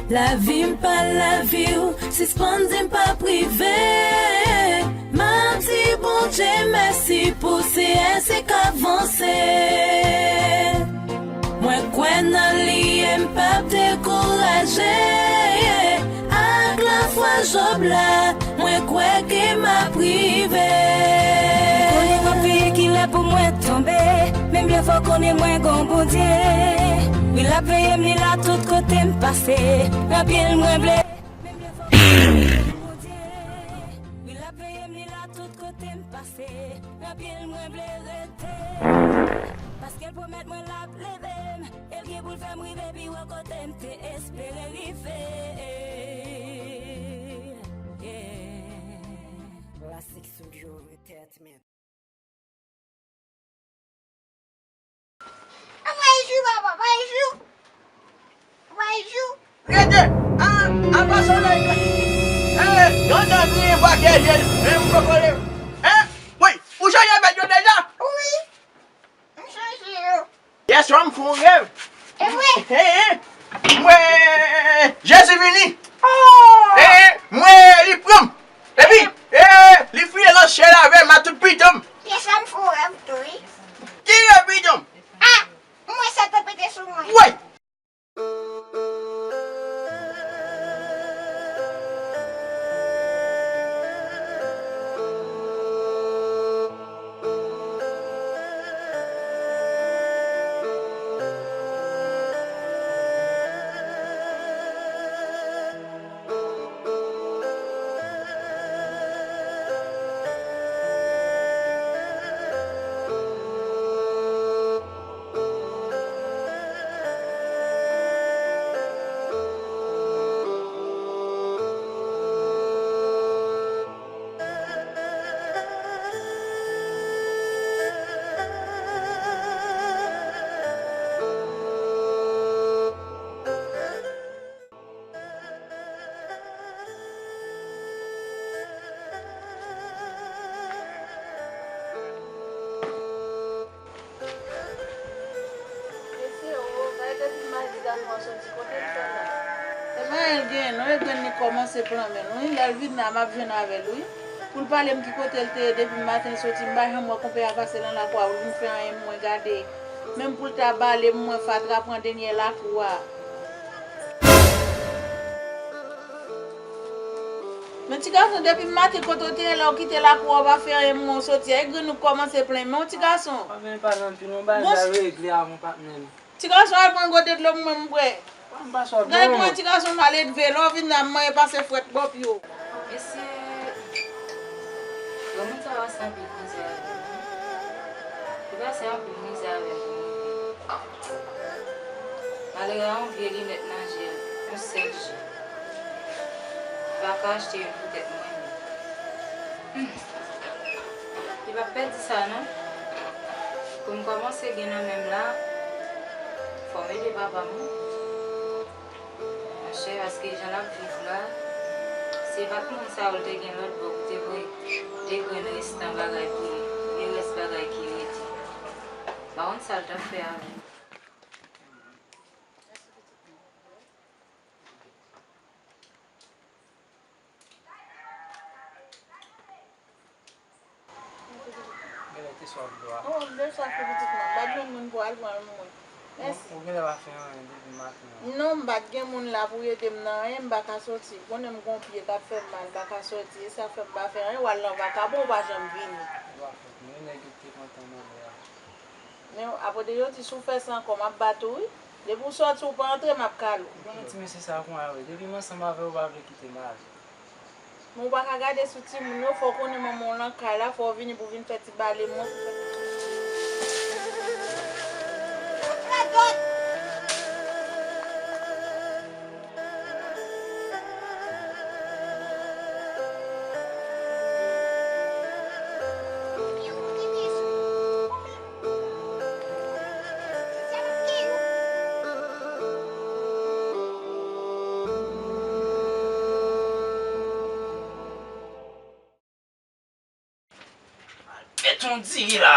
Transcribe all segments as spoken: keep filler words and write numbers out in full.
Lavi m pa lavi w, sispann di m pa prive. M ap di Bondye mèsi pou se èske k avanse. Mwen kwè nan li e m p ap dekouraje. Ak lafwa Jòb la, mwen kwè ke m ap rive. Konnen m ap veye kilè pou mwen tonbe, men m byen fò konnen mwen gon Bondye. Wi, l ap veye m, li la tout kote m pase. Nan pye l mwen vle. Men m byen fò konnen mwen gon Bondye. Wi, l ap veye m, li la tout kote m pase. Nan pye l mwen vle rete. Paske l pwomèt mwen l ap leve m. E l gen pou l fè m rive pi wo kote m te espere rive. Yeah. Classic Studio Entertainment. Apa e jou, papa? Apa e jou? Apa e jou? Rete! A, apa solèy la? Eh, yon tan griyen pa kè jel, men m poko leve. Eh, wi, ou chanje bèt yo deja? Wi, m chanje yo. Yèswa m fè yon rèv. E vre? Eh, eh, m wè Jezi vini. Oh! Eh, eh, m wè li pran m. Epi, eh, li file nan syèl avè m ak tout piton m. Yèswa m fè yon rèv tou, wi. Ki rèv piton m? Ah, m wè sèt pete sou mwen. Woy! Mesye, o, gade depi m al di gason an soti, kote l fè la? Se pa anyen l genyen non, e grenn li kòmanse flanmen l, wi. Lè l vin la, m ap jwenn avè l, wi. Pou l pale m ki kote l te ye depi maten l soti, m pa janm wè konpè a pase nan lakou a pou l vin fè anyen pou mwen gade. Menm pou l ta bale m, mwen fatra pran dènyè lakou a. Men ti gason, depi maten kote w te ye la, w kite lakou a, w pa fè anyen pou mwen, w soti a, e grenn ou kòmanse plenn men w ti gason. Pa vin pale anpil non, bagay sa regle avan patnè m. Ti gason, al pran gode dlo pou mwen m bwè. M pa sòt non. Gade kòman ti gason mal edve, lè w vin la, m manyen pase fwèt bò pye w. Mesye, granmoun sa pase anpil mizè avè m wi. Li pase anpil mizè avè m pou m rive. Malere a yon vye linèt nan je l, yon sèl je. Li pa ka achte youn pou tèt mwen menm. Hmm. Li p ap pèdi sa non. Pou m kòmanse gen nan men m la, fò m ede papa m wi. Monchè, paske jan l ap viv la, si e pa t moun sa yo l te gen lòt bò pou te voye de grenn restan bagay pou li, oubyen rès bagay ki rete. M pa konn sa l t ap fè avè l. Genlè te swaf dlo a. Oh, m te swaf wi pitit mwen. M pa t jwenn moun pou al pran l pou mwen. Mèsi. Ou genlè pa fè anyen depi maten an. Non, m pa t gen moun la pou ede m nan anyen, m pa ka soti. Konnen m gon pye k ap fè m mal, m pa ka soti. E sa fè m pa fè anyen, w al nan vakabon, ou pa janm vini. Ou pa fèt mwen, nèg yo te kontan nan lè a. Men apre de yo di si w fè sa ankò, m ap bat ou wi. Depi w sòti, w pa antre, m ap kale w. Ou konnen ti mesye sa a konnya wi. Depi m ansanm avè w, ou pa vle kite m ale. Men w pa ka gade sou timoun yo, fò w konnen manman w lan kay la, fò w vini pou w vin fè ti bale mwen. Met yon diri la.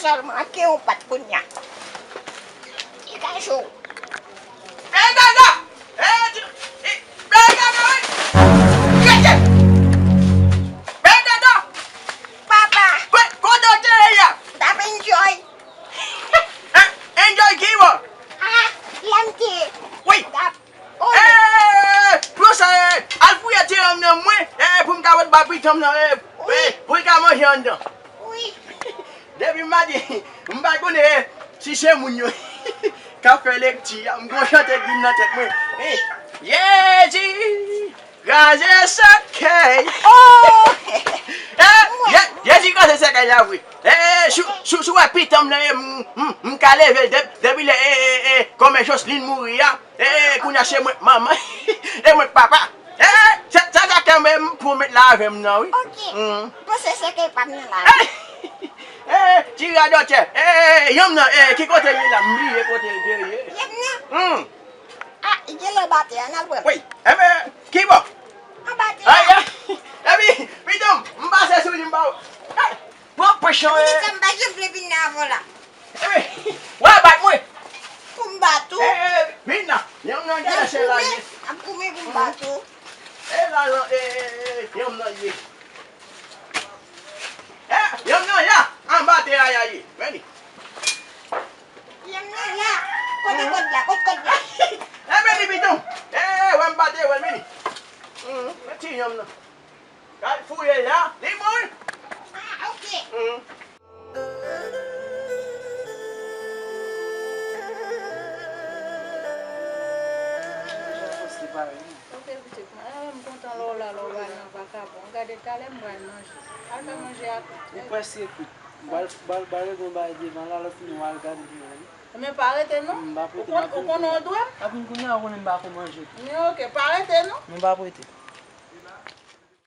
Sèlman ke yon pat kounye a. Li ka cho. Hey, Gaga! Hey, ti, hey, hey, Gaga, wi! Rete! Hey, Gaga! Papa! Kote w te ye a? M t ap enjoy. Enjoy ki bò? Ah, lè m te. Wi. Hey, pran sa, hey, al fouye ti yonm nan mwen, hey, pou m ka pot ba pitit mwen nan, hey, hey, pou l ka manje anndan. Wi. Depi m pa di, m pa konnen, hey, si se moun yo k ap fè lekti a, m gon chante k vin nan tèt mwen. Hey, Jezi, kraze sèkèy. Oh! Hey, Je-, Jezi kraze sèkèy la vre. Hey, si, si, si w wè pitit mwen nan, hey, m, m, m ka leve l de-, depi lè, hey, hey, hey, kòmè Jocelyn mouri a. Hey, kounye a se mwen k manman. E mwen k papa. Hey, sa, sa, sa kè mwen m pou met la avè m nan, wi. Ok. Mm. Panse se ke pa m nan la. Hey! Hey, ti radòtè. Hey, yonm nan, hey, ki kote l ye la? M bliye kote l te ye. Yonm nan? Mm. Ah, li gen lè batè a, n al pran. Wi, enben, ki bò? Anba tè a. Ay, ay. Epi, pitit m, m pase sou li, m ba w. Hey, pran pechon, hey. Sa m pa janm vle vin nan avè w la. Epi, w a bat mwen. Pou m bat ou? Hey, hey, vin la. Yonm nan gade se la ye. Ap goumen pou m bat ou. E la, la, e, e, e, yonm nan ye. E, yonm nan la, anba tè a y a ye. Men li. Yonm nan la. Kote kòd la? Kote kòd la? E, men li, pitit m. E, wè m pa te wè l, men li. Mm, men ti yonm nan. Kay fouye la, li bon, wi. Ah, ok. Mm. Ok, pitit mwen. Ah, m kontan lè w la, lè w pa nan vakabon. Gade, talè m pral manje. Al fè manje a. Ou prèske kwit. M pral, pral, pral regle yon bagay devan la, lè w fini w al gade devan wi. Men pa rete non. M pa prete, m ap vin kounye a. Ou konnen w dwe m? M ap vin kounye a, ou konnen m pa ko manje tou. Men ok, pa rete non. Men m pa prete.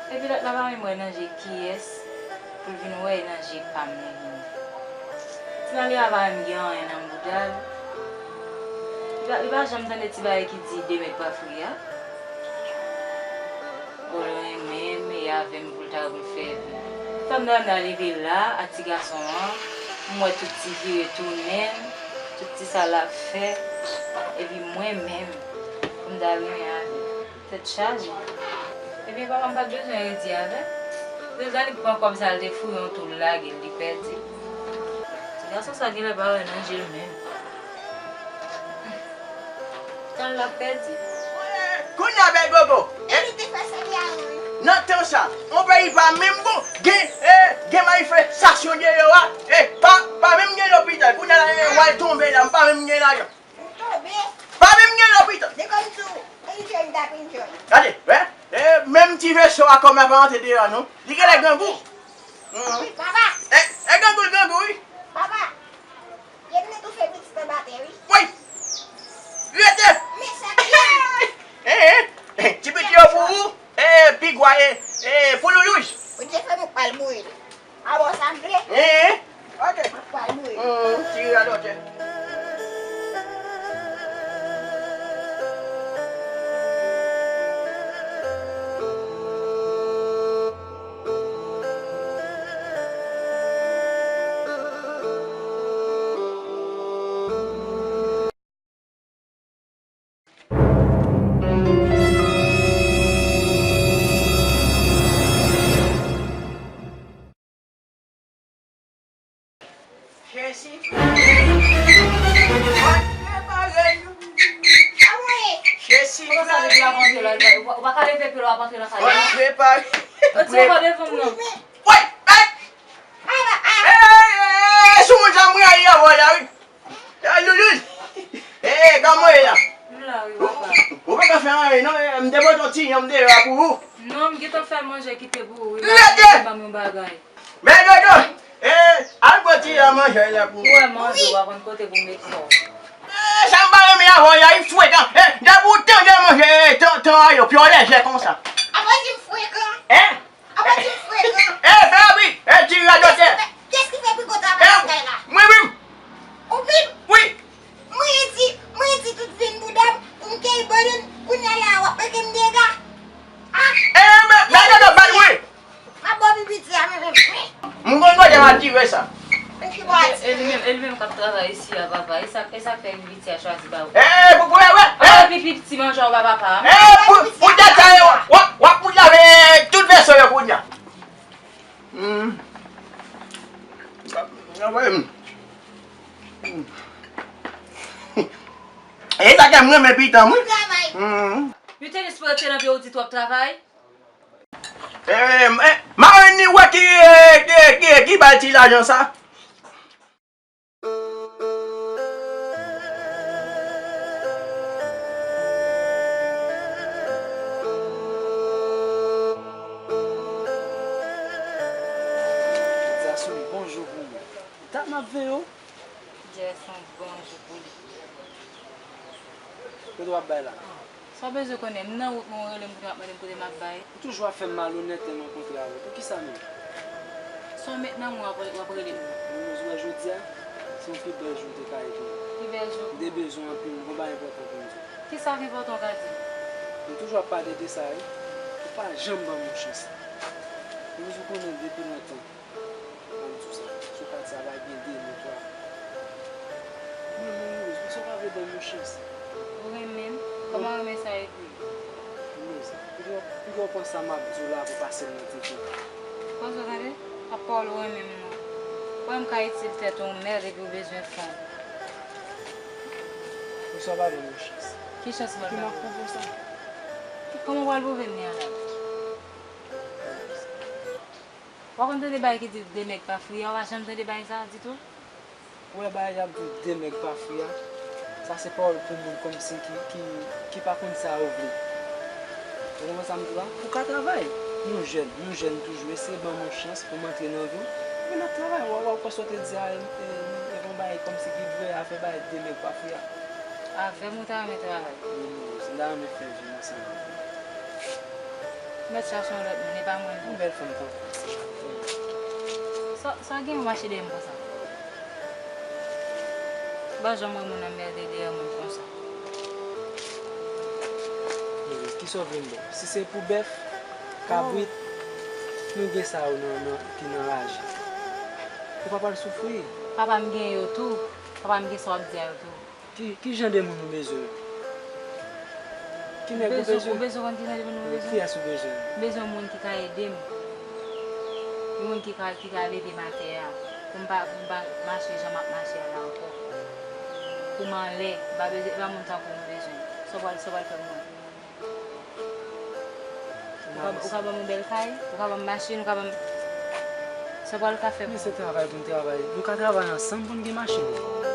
Epi lòt la pa menm wè nan je kiyès pou l vin wè e nan je pa m li vini. Ti Malia pa menm gen anyen nan bouda l. Li pa, li pa janm tande ti bagay ki di de mèt pa fri a. Ou renmen m e avè m pou l ta pou l fè vi. Fanm nan menm nan leve la ak ti gason an, m wè tout ti vire tounen l, tout ti sa l ap fè, epi mwen menm, pou m ta renmen avè l. Tèt chaje. Ebyen, papa m pa t bezwen redi avè l. Deja li pran kòb sa l te foure yon tou l lage l, li pèdi. Ti gason sa genlè pa wè nan je l menm. Tan l ap pèdi. Kounye a bèl gogo. E li te fè sèvi a mwen. Nan tan sa, yon peyi pa menm bon. Gen, e, gen manifestasyon deyò a. E, pa, pa menm gen lopital. Kounye a la, e, w al tonbe la, m pa menm gen lajan. M tonbe. Pa menm gen lopital. Se kòmsi w enjoy, m t ap enjoy. Gade, wè. E, menm ti veso a kòm ap rantre deyò a non. Li genlè grangou. Wi, papa. E, e grangou, l grangou, wi. Papa, yonm nan toufe pitit anba tè, wi. Wi. Rete. Men sa ki. E, e, e, ti pitit yo pou ou. E, pigwa, e, e, pou loulouj. Bondye fè m ou pral boure l. A bon, sa m vle. Ee, ok. Mwen pral boure. Hmm, ti radòtè. Jezi. Mwen prepare nou. Jezi. Kòman sa, depi l ap antre la, ou pa, ou pa ka leve pye l, w ap antre nan kay la? Mwen prepare. Retire kò devan m non. Woy! Hey! Hey, hey, hey, sou moun sa m rayi avè w la, wi. Hey, Loulouz! Hey, kòman w ye la? M la, wi, papa. Ou, ou pa ka fè anyen, non. Eh, m te pote yon ti yanm deyò a pou ou. Non, m gentan fè manje kite pou ou, wi. Lete! Ban m yon bagay. Men, Dodo, eh, al pran ti yanm manje la pou ou. Ou wè manje, w a konn kote pou met kò w. Eh, sa m pa renmen avè w la, li frekan. Eh, depi ou tande manje, eh, tan, tan a yo, pye w lèjè konsa. Apa di m frekan? Hein? Apa di m frekan? Eh, fè abri! Eh, ti radòtè! Kiyès ki fè pi gwo travay lakay la? Mwen menm! Ou menm? Wi! Mwen di, mwen di tout vin bouda m pou m keyi bannann, kounye a la w ap mete m dega. Ah! Eh, men, men, men, men, men, wi! M ap ba w pi piti a, men, men. M konn kote m ap tire sa. Men ki bò w ap tire? Travay isi a, papa. E sa, e sa k fè Piti a chwazi ba ou? Eh, pou, pou, wè, wè, eh! Papa, pipi piti manje w ba papa. Eh, pou, pou tèt sa yo, w ap, w ap pou lave tout veso yo kounye a. Hmm. Sa, sa, wè, hmm. Hmm. E sa ke m renmen pitan, wi. Hmm. Utelis pou rete nan pye w di twòp travay. Eh, eh, Marenn ni wè ki, eh, ki, ki, ki bay ti lajan sa. Jodi a se yon bon jou pou mwen. Dat m ap veye w. Jodi a se yon bon jou pou li. Kote w ap bay la? Sa w bezwen konnen? M nan wout mwen, ou rele m pou w ap mande m kote m ap bay. Ou toujou ap fè m malonèt lè m rankontre avè w. Poukisa menm? Sa w met nan mwen w ap, w ap rele m? Mimoz, ou wè jodi a, se yon pi bèl jou m te ka ede w. Pi bèl jou? M te bezwen w anpil, m gon bagay enpòtan pou m di w. Kisa k enpòtan w ka di m? M toujou ap pale de sa, wi. Ou pa janm ban m yon chans. Mimoz, ou konnen depi lontan. Ban m di w sa, sou pati sa pa gen de mo twa. Mwen menm, Rose, poukisa w pa vle ban m yon chans? Ou renmen m? Kòman renmen sa ekri? Rose, poukisa, poukisa w pran sa m ap di w la pou pase l nan tete w? Koze w tande? Ap pawòl ou renmen m nan. Ou wè m ka itil tèt ou mèd epi ou bezwen fanm. Poukisa w pa ban m yon chans? Ki chans mwen ba ou? Ki m ap pran pou sa? Kòman w pral pwouve m li an la? Ou pa konn tande bagay ki di de nèg pa fri a, ou pa janm tande bagay sa a ditou? Ou wè bagay y ap di de nèg pa fri a? Sa se pawòl pou moun kòmsi ki, ki, ki pa konn sa yo vle. Ou konprann sa m di w la? Ou ka travay. Nou jèn, nou jèn toujou. Eseye ban m yon chans pou m antre nan vi w. Epi n ap travay. W ap, w ap kwè sa w te di a, e, e, e yon bagay kòmsi ki vrè, afè bagay de nèg pa fri a. Avè m ou ta renmen travay? Wi, Rose, m ta renmen fè vi m ansanm avè w. Ou mèt chache yon lòt moun, e pa mwen non. Yon bèl fanm tankou w. Sa, sa w gen pou mache dèyè m konsa? Ou pa janm wè moun anmède dèyè moun konsa. Rose, kisa w vle m ba w? Si se pou bèf, kabrit, nou gen sa yo nan, nan, ki nan raje. Ou pa pral soufri. Papa m gen yo tou. Papa m gen sa w ap di a yo tou. Ki, ki jan de moun ou bezwen? Ki nèg ou bezwen? Ou bezwen konn ki jan de moun ou bezwen? Kiyès ou bezwen? M bezwen yon moun ki ka ede m. Yon moun ki ka, ki ka leve m atè a. Pou m pa, pou m pa mache jan m ap mache a la ankò. Pou m anlè, m pa bezwen, e pa moun tankou w m bezwen. Sa w pral, sa w pral fè pou mwen? Ou ka, ou ka ban m yon bèl kay, ou ka ban m machin, ou ka ban m, sa w pral ka fè pou mwen? Men se travay pou n travay. Nou ka travay ansanm pou n gen machin.